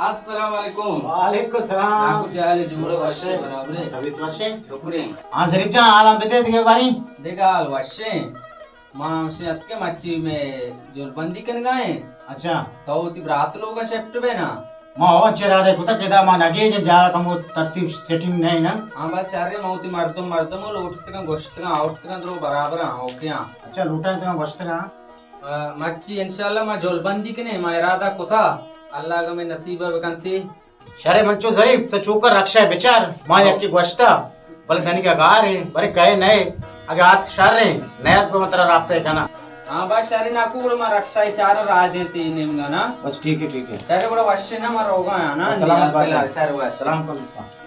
السلام علیکم۔ وعلیکم السلام۔ ناکو چے حال اے؟ جوڑ اے، وش اے، برابر اے؟ طبیعت وش اے؟ شکر اے۔ ہاں ظریف جان، حالاں بدے دگہ باریں۔ دگہ حال وش اے۔ ما ہمشیں اتکیں، مرچی مئے جلبندی کنگا ایں۔ اچھا۔ تو وتی برات لوگا شفٹ بئے نا؟ ما او چہ ارادہ کتگ کہ ادا ما نگیجیں، جاگہ کمو ترتیب سیٹنگ نہ ایں نا۔ ہاں بس شر اے، ما وتی مردم، مردم لوٹتگاں، گوشتگاں، آورتگاں، درو برابر آں، اوکے آں۔ اچھا، لوٹائینتگاں، گوشتگاں۔ آ، مرچی انشاءاللہ ما جلبندی کنیں، ما ارادہ کتا، اللہ اگاں مئے نصیب ءَ بکنتے۔ شرے منچو ظریف، تو چوکا رکشہ ءَ بچار، ما ہو۔ یکے گوشتا، بلے دنیگا گار ایں، برے کئے نئے، اگہ آتک شر ایں، نیاتک پہ من ترا رابطہ کناں۔ ہاں بس شرے ناکو، گڑا ما رکشہ ءَ چاراں راہ دیں تئی نیمگا نا۔ بس ٹھیک اے، ٹھیک اے۔ شرے گڑا وش اے نا، ما روگا آں نا، سلام نیاد پہ لال۔ شر وش۔ سلام کن دوستاں۔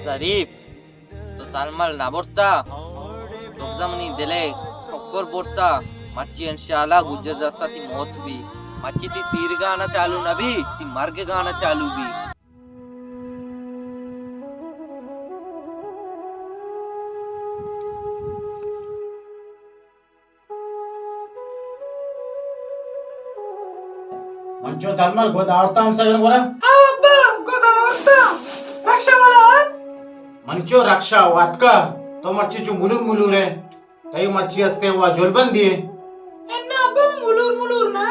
ظریف، تو تلمل نہ برتا؟ تو بزاں منی دل ءِ ٹکر برتا۔ مرچی انشاءاللہ گجر دستا تئی موت بی۔ مرچی تئی سیرگانا چالو نہ بی، تئی مرگگانا چالو بی۔ منچو تلمل گد آورتاں ہمساہگان گورا؟ ہاں ابا، گد آورتاں۔ رکشہ والا آت؟ منچو رکشہ واتکا، تو مرچی چو ملور ملور ئے۔ تئی مرچی ہستے وا جلبندی ئے۔ انا ابا، ملور ملور نہ۔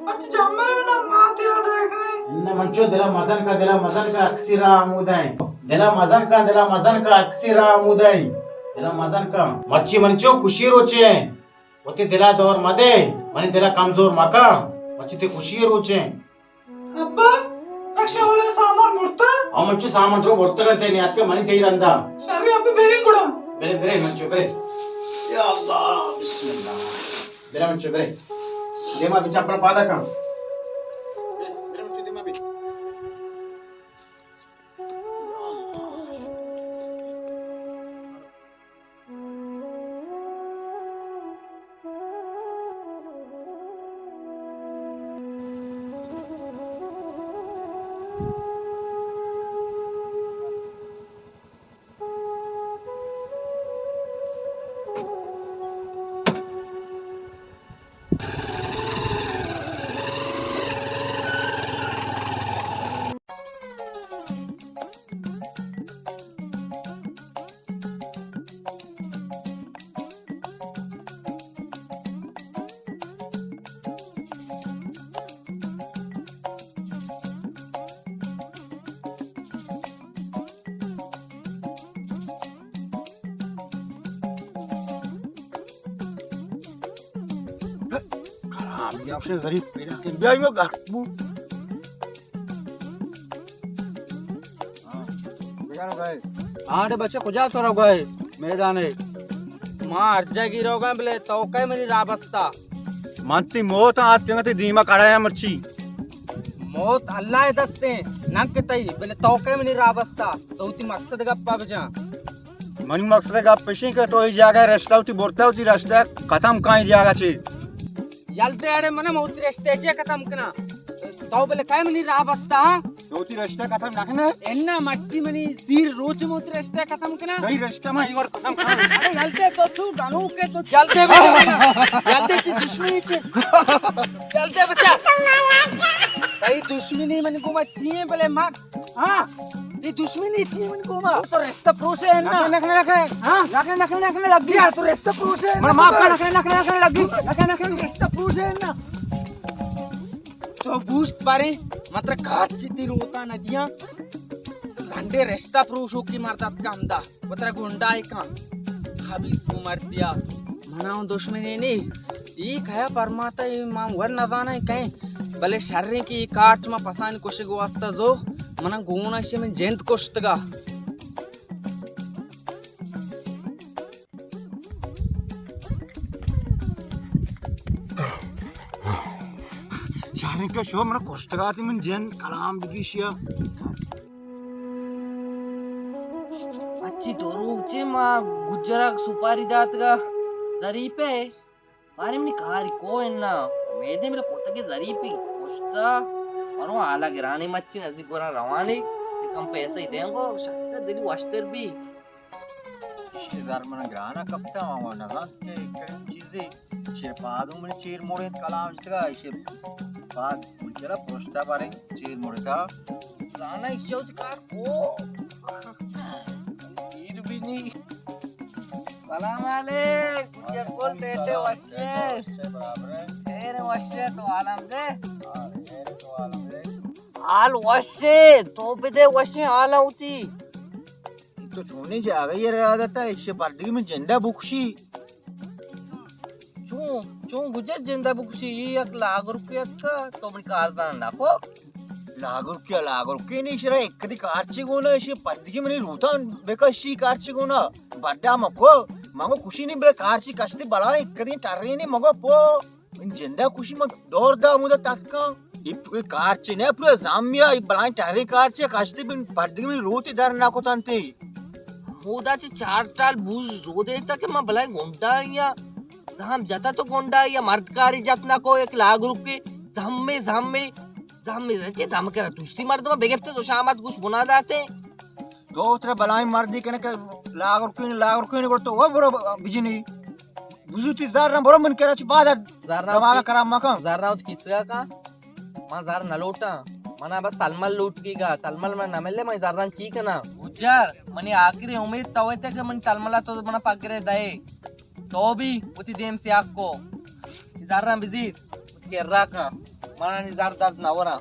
مرچی جمبر منا مات یاد آئے گئے۔ انا منچو دلا مزن کا، دلا مزن کا، اکسی راہ آمودہ ایں۔ دلا مزن کا، دلا مزن کا، اکسی راہ آمودہ ایں۔ دلا مزن کا۔ مرچی منچو خوشی روچے ایں۔ وتی دلا دور مدے، منی دلا کمزور مکن، مرچی تئی خوشی روچ ایں۔ ابا، رکشہ والا سامان برتا؟ آ منچو سامان درو برتگ انت، نیاتکہ منی تئی رندا۔ شر ایں ابا، بریں گڑا۔ برے، برے منچو، برے۔ یا اللہ، بسم اللہ۔ برے منچو، برے۔ دیما بی چپل پادا کن۔ برے، برے منچو دیما بی۔ خراب، یا ظریف پیدا کن، بیا یو گھر بو۔ آڑے بچہ کجا تو روگا ئے؟ میدانے۔ ما ہر جاگہ روگا، بلے تو کئے منی راہ بستا؟ من تئی موت آتکگاں تئی دیما کڑا یا مرچی۔ موت اللہ ءِ دست ایں، نہ کہ تئی، بلے تو کئے منی راہ بستا؟ تو وتی مقصد گپا بجاں۔ منی مقصد گپ اشیں کہ تو اے جاگہ رشتہ وتی برتا، وتی رشتہ ختم کن اے جاگہ چی۔ یل دے اڑے، من وتی رشتہ چی ختم کناں؟ تو بلے کئے منی راہ بستا، ہاں؟ تو وتی رشتہ ختم نہ کنے؟ انا مرچی منی سیر روچ، من وتی رشتہ ختم کناں۔ تئی رشتہ ما ایوار ختم کناں۔ اڑے یل دے تو، تو گنوک ئے تو۔ یل دے بے۔ یل دے، تئی دشمنی چی؟ یل دے بچا۔ تئی دشمنی منی گوما چی ایں بلے ما ہاں، تئی دشمنی چی من گوما؟ تو رشتہ پروش ئے نا؟ نہ، نہ، نہ، نہ۔ ہاں؟ نہ، نہ، نہ، نہ، نہ، لگی۔ یار، تو رشتہ پروش ئے نا؟ من معاف کر، نہ، نہ، نہ، نہ، لگی۔ نہ، نہ، نہ، رشتہ پروش ئے نا؟ تو گوشت باریں، مطلب کار چی تئی روتا نہ دیاں۔ زنڈے رشتہ پروشوکیں مرد اتکا ہمدا۔ وترا گنڈائے کن۔ خبیث گوں مردیا۔ منا اوں دشمنے نی۔ اے کیا پرماتا، اے ما ور نزاناں اے کئے۔ بلے شریں کہ اے کارچ ما پسانی کشگ واسطہ زو۔ منا گون اشی من جند کشتگا۔ شریں کہ شو منا کشتگا، تئی من جند کلام بگیشیا۔ اچی دو روچے ما گجرا سپاری داتگا، ظریف ئے۔ بارے منی کاری کو انا، امیدیں بلے کتگے ظریفی کشتا، ورو حالا گرانے مچی نزیک گورا روانے، کم پیسہ ہی دیں گو، شتر دلی وشتر بی۔ ایشی زر من گرانا کپتا، ما نزانت کہ کئی چیزے۔ ایشی پادو من چیر موڑیت کلام جتگا، ایشی پاد من چرا پرشتا بارے چیر موڑتا۔ زانا ایشی کار کو۔ سیر بی نی۔ سلام علیک، گجر گل ٹیٹے وشے۔ خیر وشے تو عالم دے۔ حال وشے، تو بدے وشے حالا ہوتی۔ تو چونیں جاگہ یہ را داتا، ایشی پردگی من جندہ بکشی۔ چون، چون گجر جندہ بکشی، یہ یک لاکھ روپے اتکا، تو منی کارزان نہ کو۔ لاکھ روپے، لاکھ روپے نہیں، شرا ایک کدی کارچی گونا، ایشی پردگی منی روتان بکشی کارچی گونا۔ بڈا مکو، منگو کشی نہیں، بلے کارچی کشتی بلا، ایک کدی ٹرینی مگو پو۔ من جندہ کشی من دور دا مودا تتکاں۔ ای پ-، ای کارچے نہ پورا زامیا، ای بلائیں ٹہریں کارچے کشتے بن پردگی منی روتی در نہ کتنتے۔ مودا چہ چار ٹال بوج رودے تا کہ من بلائیں گنڈا یا زام جتا تو گنڈا یا مرد کاری جت نہ کو ایک لاکھ روپے زہمے زہمے زہمے رچے زہم کرا دوستی مردم بگپتے تو شامت گوش بنا داتے۔ تو ترا بلائیں مردی کنے کہ لاکھ روپے، لاکھ روپے گڑ تو وہ برو بجنی۔ بزوتی زر نہ برو من کرا چی بعد زر نہ دماغ ہوتی، خراب مکن۔ زر نہ ہوتی کس کا کا؟ من زر نہ لوٹاں۔ منا بس تلمل لوٹ کی گا۔ تلمل من نہ ملے، من زران چی کنا؟ گجر، منی آخری امید تو تے کہ من تلملا تو منا پگرے دے۔ تو بھی وتی دیم سیاہ کو۔ زران بزیر، وتی کرا کن۔ منا نی زر درد نہ وراں۔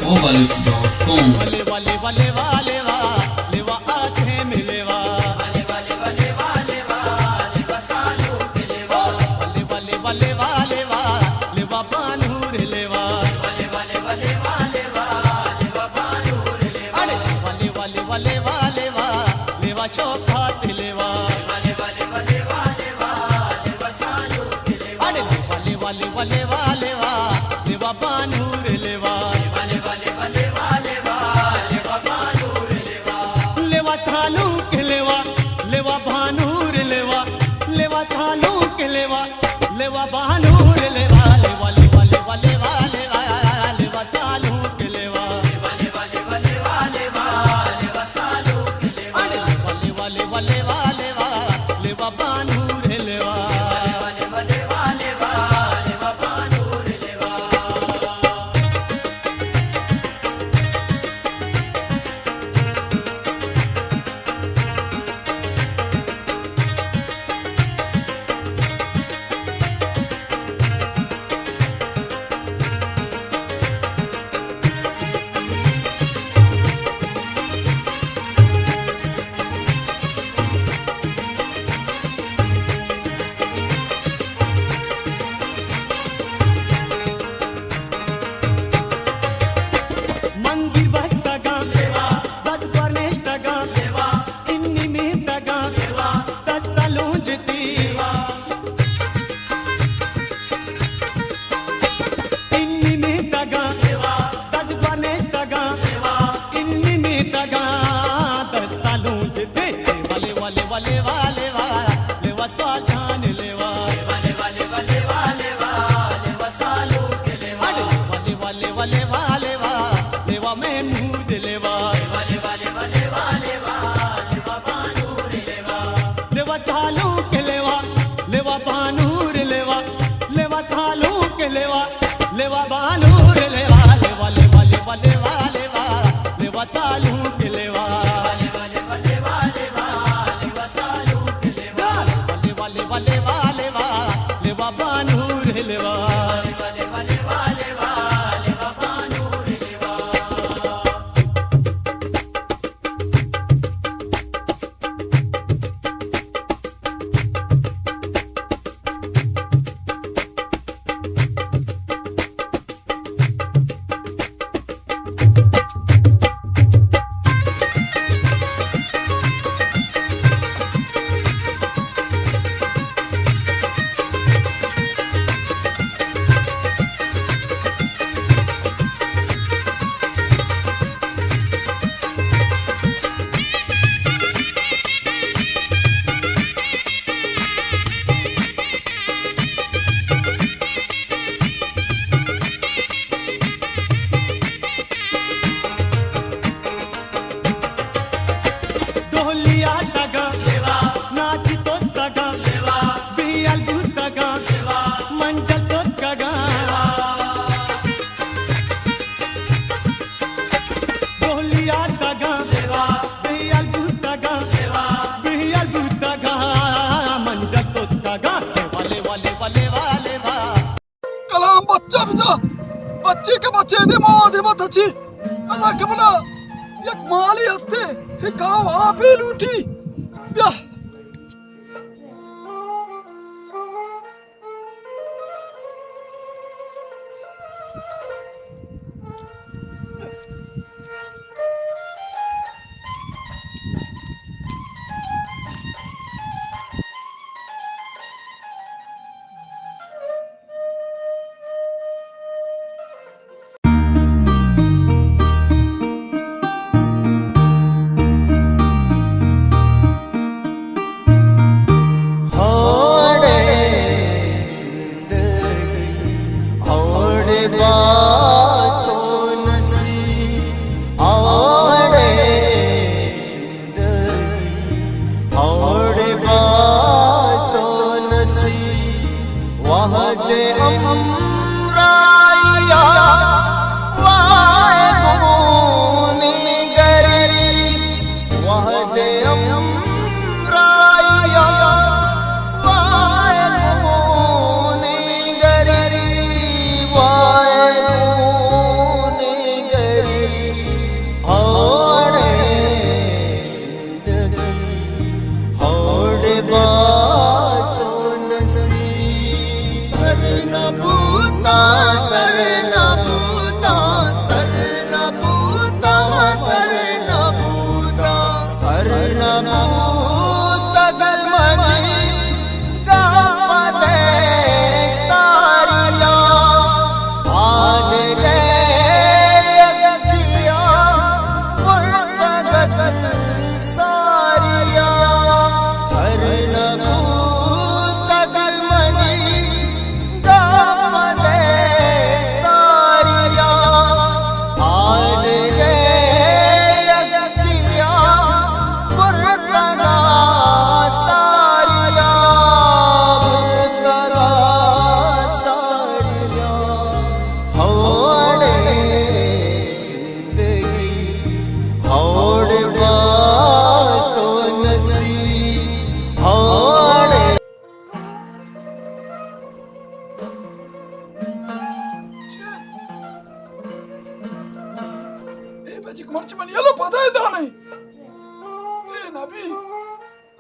او بلوچ ڈاٹ کام۔ بچہ، بچے کہ بچے دے ما دے مت چی۔ ادا کہ بنا یک مالی ہستے، ہکاو آپے لوٹی۔ بیا۔ ہاڑے زندگی، ہاڑے باتوں نصیب، ہاڑے زندگی، ہاڑے باتوں نصیب، وہد امرائیا، وائے گونی گری، وہد امرائیا، وائے گونی گری، وائے گونی گری، ہاڑے زندگی، ہاڑے باتوں نصیب۔ سر نہ بوتا، سر نہ بوتا، سر نہ بوتا، سر نہ بوتا، سر نہ بوتا دل منی۔ گپ دشتاریا، آدگہ یکیا، برتگت ساریا۔ سر نبوت دل منی، گپ دشتاریا، آدگہ یکیا، برتگا ساریا، برتگا ساریا۔ ہاڑے زندگی، ہاڑے باتوں نصیب، ہاڑے۔ اے بچک مرچی منی یلو پدا دانے۔ اے نبی۔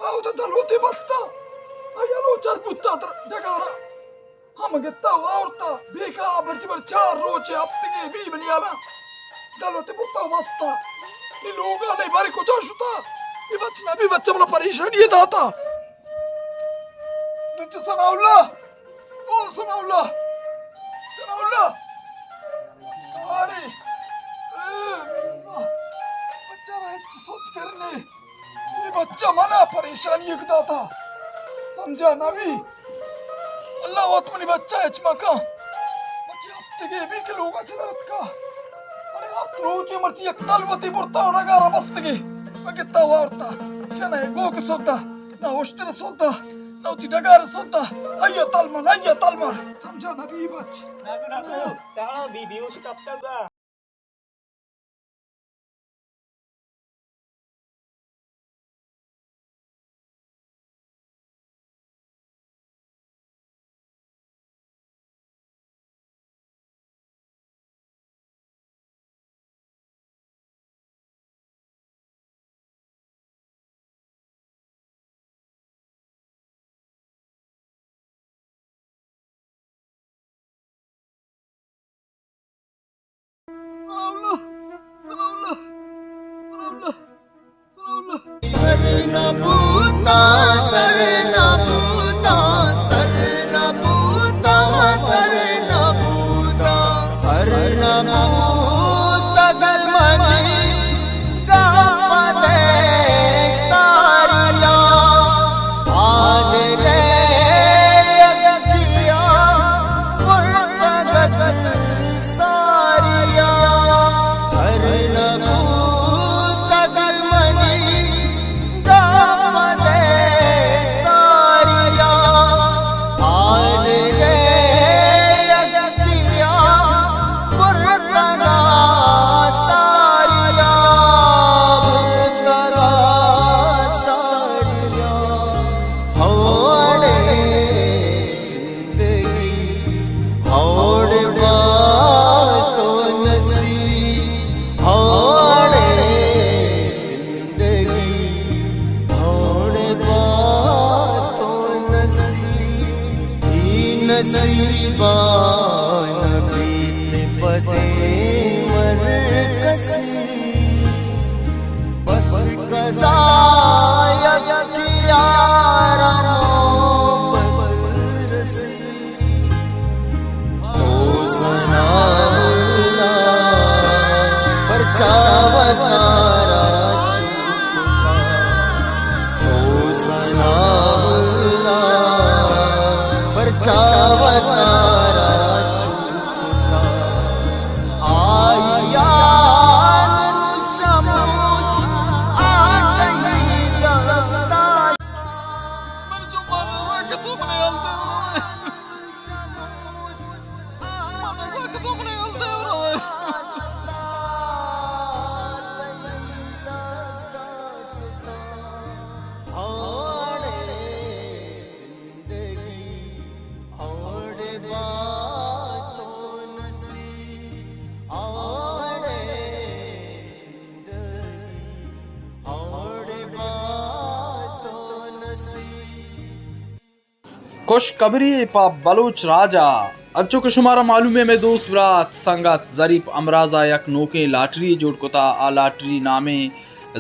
آ وتا دلوتے بستا، آ یلو چر بوتا تر ڈگارا۔ ہم گتا و آورتا، بیکا برجی بر چار روچے ہفتگے بی بنیالا۔ دلوتے بوتا و بستا۔ نی لوگا نی بارے کجا شتا؟ اے بچ نبی بچہ بلا پریشانی داتا۔ بچہ ثناء اللہ۔ او ثناء اللہ، ثناء اللہ، بچکارے، اے اللہ، بچہ را ہچ سوت کرنے، اے بچہ منا پریشانی یک داتا، سمجھا نبی، اللہ وت منی بچہ ہچ مکا، بچہ ہفتگے بی کہ لوگا چہ درتکا، ارے ہفت روچے مرچی یک تل وتی برتا و ڈگارا بستگے، و گتا وارتا، شنہ گوک سوتا۔ نہ اشتر سودا، نہ وتی ڈگار سودا، آئی ءَ تلمر، آئی ءَ تلمر۔ سمجھا نبی بچ۔ نہ، نہ، تو ساڑا بی، بیہوش کپتگ۔ سر نہ بوتا، سر نہ بوتا، سر نہ بوتا، سر نہ بوتا، سر نہ بوتا دل منی گپ دشتاریا، آدگہ یکیا برتگت ساریا، سر نہ بوت دل منی گپ دے خوشخبری پہ بلوچ راج ءَ۔ انچو کہ شمارا معلوم ہے، مئے دوست برات سنگت ظریف امراض ءَ یک نوکیں لاٹری جوڑ کتا۔ آ لاٹری نامیں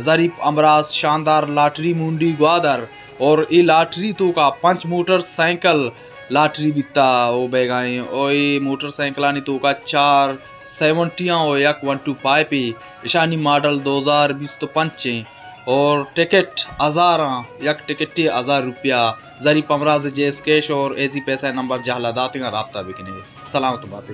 ظریف امراض شاندار لاٹری مونڈی گوادر، اور اے لاٹری توکا پنچ موٹر سائیکل لاٹری بیتا او بیگائیں، او اے موٹر سائیکلانی توکا چار سیونٹیاں او یک ون ٹو فائیو ایں، اشانی ماڈل دو ہزار بیست و پنچ ایں، اور ٹکٹ ہزاراں، یک ٹکٹے ہزار روپیہ۔ ظریف امراض جیس کیش اور ایزی پیسہ نمبر جہلا داتگاں، رابطہ بکنے۔ سلامت باتے۔